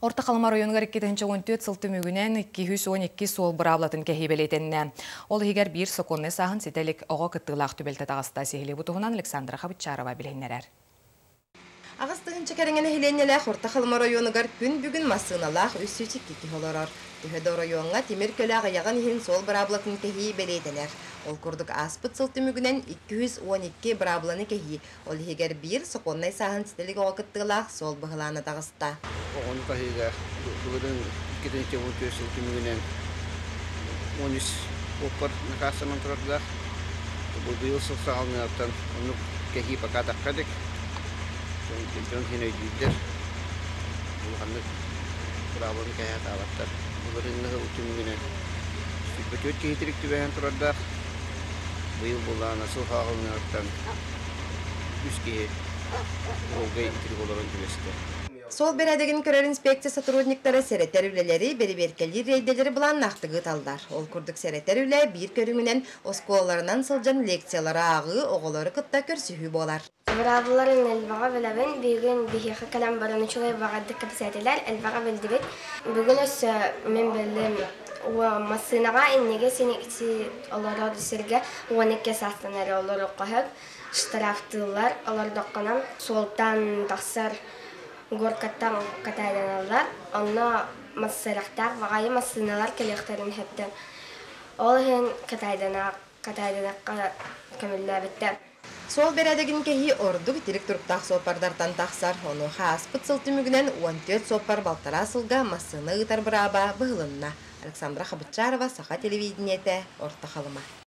Орто Халыма оройуонугар 2014 сыл түмүгүнэн 212 суол быраабылатын кэһии бэлиэтэннэ. Ол иһигэр биир сокуоннай сааһын ситэ илик оҕо кыттыылаах түбэлтэ таҕыста. Сиһилии бу туһунан Александра Хабытчарова билиһиннэрэр. 8 тыһыынча кэриҥэ нэһилиэнньэлээх Орто Халыма оройуонугар күн бүгүн массыыналаах 302 киһи олорор. Төһө да оройуоҥҥа тимир көлө аҕыйаҕын иһин суол быраабылатын кэһии бэлиэтэнэр. Ол курдук ааспыт сыл түмүгүнэн 212 быраабыланы кэһии, ол иһигэр биир сокуоннай сааһын ситэ илик оҕо кыттыылаах суол быһылаана таҕыста. Оҕону таһыыга былырыын 2014 сыл түмүгүнэн 13 оппар накаастанан турардаах. Бу быйыл сыл саҕаланыаҕыттан оннук кэһии пока тахха илик. Дьон иһин өйдүүллэр. Улаханнык быраабыланы кэһэ сатаабаттар. Былырыыҥҥы сыл түмүгүнэн 24 киһи тирик түбэһэн турардаах. Быйыл булаана сыл саҕаланыаҕыттан үс киһи уолга итирик олорон түбэстэ. Суол бэрээдэгин көрөр инспекция сотрудниктара сэрэтэр үлэлэри, бэрэбиэркэлиир рейдэлэри былааннаахтык ыыталлар. Ол курдук сэрэтэр үлэ биир көрүҥүнэн оскуолаларынан сылдьан лекциялары ааҕыы, оҕолору кытта көрсүһүү буолар. Быраабыларын элбэҕи билэбин. Бүгүн биһиэхэ кэлэн баран үчүгэй баҕайытык кэпсээтилэр, элбэҕи билдибит. Бүгүн өссө мин биллим массыынаҕа иннигэ олорор сиргэ 12 саастан эрэ олоруохха сөп. Штрафтыыллар, олордоххуна суолтан тахсар горкаттан катааланаллар. Онно массыырахтаах баҕайы массыыналар кэлиэхтэрин сөптөн. Ол иһин катаайданахха көмүллээбиттэр. Суол бэрээдэгин кэһии ордук итирик туруктаах суоппардартан тахсар. Онуоха ааспыт сыл түмүгүнэн 14 суоппар балтараа сылга массыына ыытар бырааба быһылынна. Александра Хабытчарова, Саха телевидениетэ, Орто Халыма.